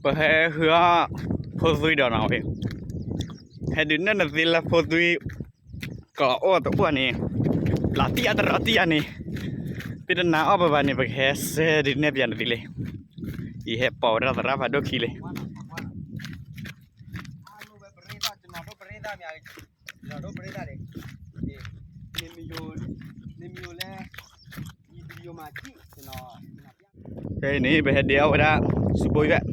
ပဟဲဃုအီၣ်ဖိသွံဒီးနီၤဝဲ, ဟဲဒုးနဲၣ်နသ့လၢဖိသွံ ကအိၣ်တအိၣ်န့ၣ်, လီၤတံၢ်အါတရီတံၢ်အါန့ၣ်, သုတနာ်အီၣ်ပဘၣ်န့ၣ် ပကဟဲစဲဒုးနဲၣ်ပျးနသ့လံ. အံၤဟဲပိာ်ဝဲဒၣ်သရၣ်ဖးဒိၣ်ခံလံ. ဖဲအံၤန့ၣ် ပဟဲဒ့အီၣ်ဝဲဒၣ် စူးဘိယွဲၣ်.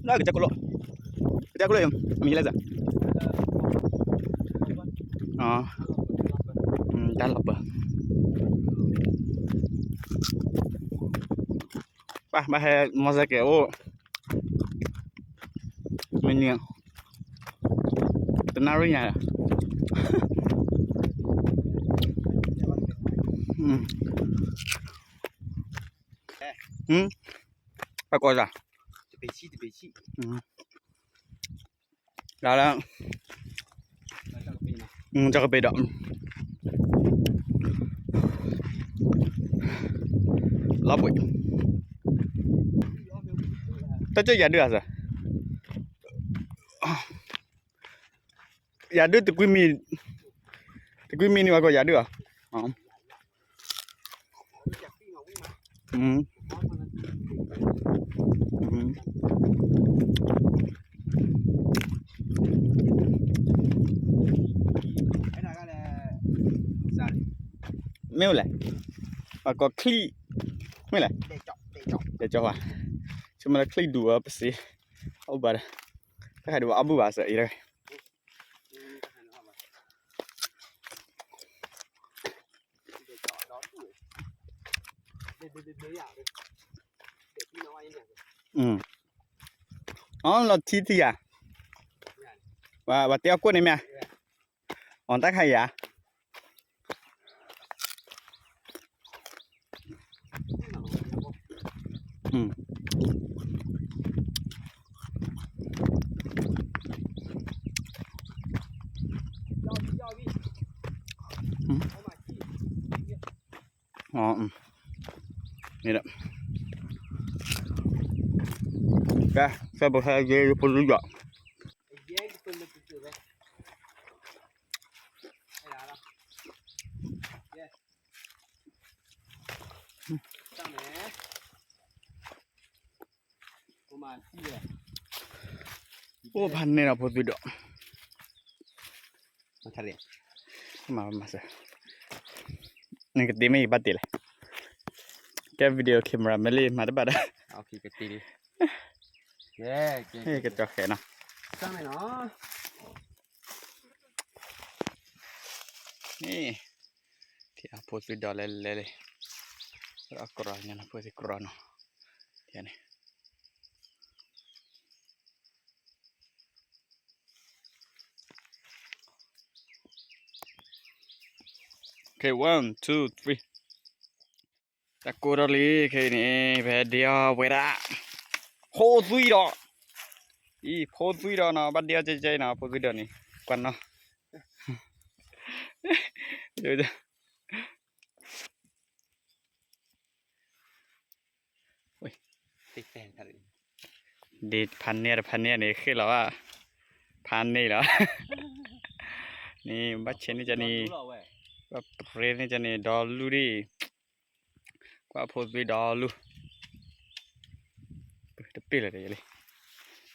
လၢကစၢ်ကိၣ်လိၣ်, ကစၢ်ကိၣ်လိၣ် မံၤလဲၣ်စ့ၢ်, တၢ်လီၤပၢၢ်, ဘၣ်ဟဲမီၢ်စဲကဲၤအိၣ် မ့ၢ်န့ၣ် တနၣ်ရံၣ်ညါ, အကိးစ့ၢ်, လၢ ကကပ့ၤဒီး လီၤပှဲၤ, တၢ်ကၢၢ်ယၤဒုၣ်ဧါစ့ၢ်, ယၤဒုၣ် တကွံမံၤန့ၣ် ပှၤကိးယၤဒုၣ်ဧါ. မ့ၢ်အိၣ်လဲၣ်, ပှၤကိးချံၣ်, မ့ၢ်လဲၣ်, တဲကၠီဝါ, ဆိကမိၣ်လၢချံၣ်ဒူးအီၤပစ့, အအိၣ်ဘၣ်ဒီး, တၢ်ခါဒူးအီၣ်ဘူၣ်ဘၣ်စ့ၢ်အံၤတဂၤ အီလီၤထံထံယၤ, ပှၤတဲအီၣ်ကိၣ်န့ၣ်မ့ၢ်ဧါ, အီတၢ်ခါယၤ န့ၣ်ဒီး, ကဲ ကဲ ပဟဲယဲယဖိလၢယွၤ အိၣ်ဖးန့ၢ်ဒီးဖိသွံဒီး, မၤမၤစၢၤ, နကတ့မ့ၢ်ယဘၣ်တ့လဲၣ်, ကဲ video camera မ့ၢ်လံ မၤတဘၣ်ဒီး, ကကၠီဃဲနီၤ, န့ၣ် ထံၣ်အဖိသွံဒီးလဲၤလဲၤလံ, အကြၢးညါနီၤ ဖိသွံကြၢးနီၤ, န့ၣ် Okay, one, two, three. တၢ်ကိၢ်ထီၣ်လံ ခဲအံၤန့ၣ် ပဟဲဒ့အီၣ်ဝဲဒၣ် ဖိသွံဒီး, အံၤ ဖိသွံဒီးနီၤ ဘၣ်ဒ့အီၣ်ကဲကဲအံၤနီၤ ဖိသွံဒီးန့ၣ် ကွၢ်နီၤ ဒ့ဖးန့ၢ်တဖးန့ၢ်န့ၣ် ဃ့ၢ်လီၤဘၣ်, ဖးန့ၢ်လီၤ, န့ၣ် ဘၣ်ဆဲးန့ၢ်ကန့ၣ်, ဘၣ်ပြ့န့ၢ်ကန့ၣ် ဒီလူၢ်ဒံး, ကွၢ်ဖိသွံဒီလူၢ်, တပ့ၢ်လၢၤတယလံ,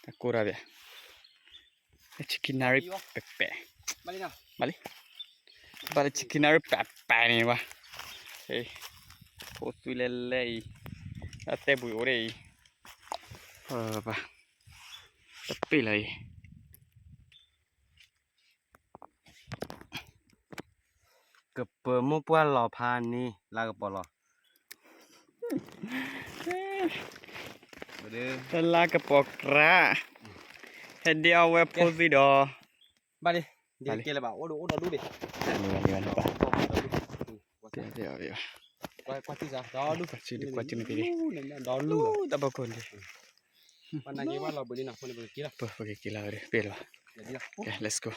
တၢ်ကိၢ်ထီၣ်ဘၣ် လၢဆံခံနၣ်ရံၣ်ပဲးပဲး, ဘၣ်လံ, ဘၣ်လၢဆံခံနၣ်ရံၣ်ပဲးပဲးန့ၣ်ဘၣ်, ဖိသွံလဲၤလဲၤအံၤ, တၢ်တဲပူၤအိၣ်ဒၣ်အံၤ, တပ့ၢ်လၢၤအံၤ ကပၢၤမိၢ်ပှၢ်လီၤဖးန့ၣ် လါကပီၤလီၤ, လါကပီၤကြး, ဟဲဒ့အီၣ်ဝဲဖိသွံဒီး, ဘၣ်လံ, ဒ့ကဲလၢၤဘၣ် အိၣ်ဒီးအိၣ်ဒီးဒူၣ်ဒံး, ကွၢ်စုဒီးလူၢ်, တၢ်ဘီခိၣ်န့ၣ်, ပကက့ၤလီၤဝဲဒီး ပ့ၢ်လၢၤဘၣ်, let's go.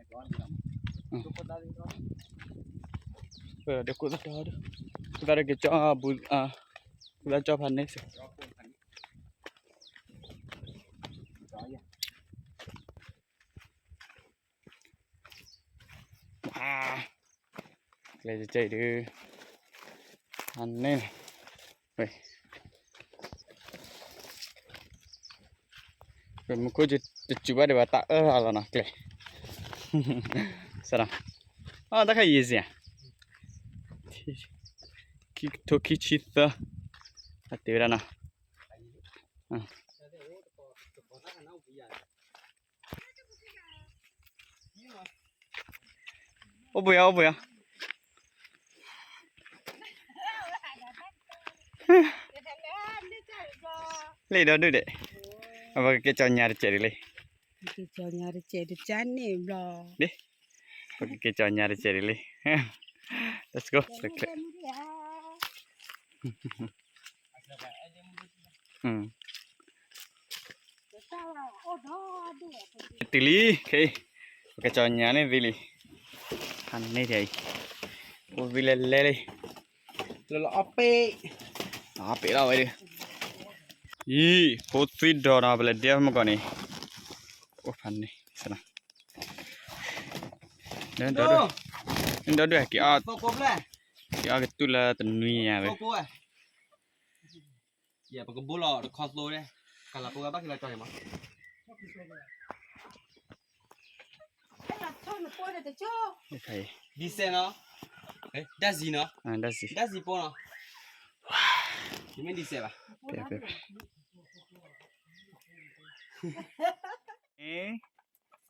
ကွံကြၢး, ဒီးခိၣ်သၣ်ဒီး ခိၣ်သၣ်ဒီးကကၠီ, ခိၣ်သၣ်ကၠီဖးန့ၣ်စ့ၢ်, ကျဲကဲအံၤဒုး, အန့ၣ်, မူခိၣ်တစူၤဘၣ်ဒီးဘၣ်တၢ်အၢၣ်လီၤနီၤ ကျဲ, စရၣ်, အတၢ်ခါယံၤစ့ၢ်, ထိခံဆံသၢ, အတ့ဝဲဒၣ်နီၤ. အိၣ်ဘှံးဧါ, အိၣ်ဘှံးဧါ, လ့ၣ်ဒီဒုၣ်ဒဲး, အဝဲကကဲကၠီညါတစဲးဒ်လဲၣ်, ကကဲကၠီညါတစဲးဒ်လဲၣ်, ပကကဲကၠီညါတစဲးဒ်လဲၣ်, let's go, တုၤလံ, ခဲအံၤ, ပကကဲကၠီညါန့ၣ်သ့လံ, ဖးန့ၣ်ဒ်အံၤ, အိၣ်သံလဲၤလဲၤလံ, လၢလီၤအီၣ်ပ့ၣ်, အီၣ်ပ့ၣ်လီၤဝဲဒၣ်, အံၤ, ဖိသံဒီးနီၤ ပလဲၤဒဲမုၢ်ကီၢ်န့ၣ်, အိၣ်ဖးန့ၣ်, ဒီဒုၣ်, ဒီဒုၣ်, က့ၤအီၣ်, က့ၤအီၣ်ကတူၢ်လၢတနွံညါဝဲ ယပကဘိလီၤတခီသိ, ကလၤပဝဲဘၣ်ကလၤကၠီန့ၣ်မး, ဒ်စဲးနီၤ, ဒၣ်စံၤနီၤ, ဒၣ်စံၤပိနီၤ, ယမ့ၢ်ဒ်စဲးဘၣ်,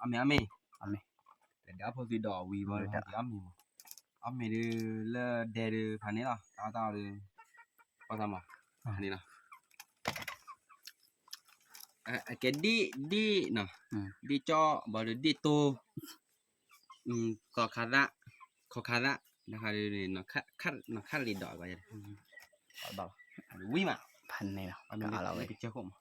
အမ့ၢ်, အမ့ၢ်, အမ့ၢ်, တဒၣ်ဖိသံဒီးဝံၤဘၣ်, အမ့ၢ်မး, အမ့ၢ်ဒုးလၢဒဲဒုးဖးန့ၣ်လီၤ, တၢ်တၢ်ဒုး, ပှၤသးမး, ဖးန့ၣ်လီၤ. အကဲဒ့ၣ်, ဒ့ၣ်နီၤ, ဒ့ၣ်ကၠီ, ဘၣ်ဒီးဒ့ၣ်တိ, ခီခါသၣ်, ခီခါသၣ်, နခါဒုး, နီၢ်ခါလံၤဒီး, ဝံၤမး, ဖးန့ၣ်လီၤ, ကစၢၢ်ခိၣ်မး,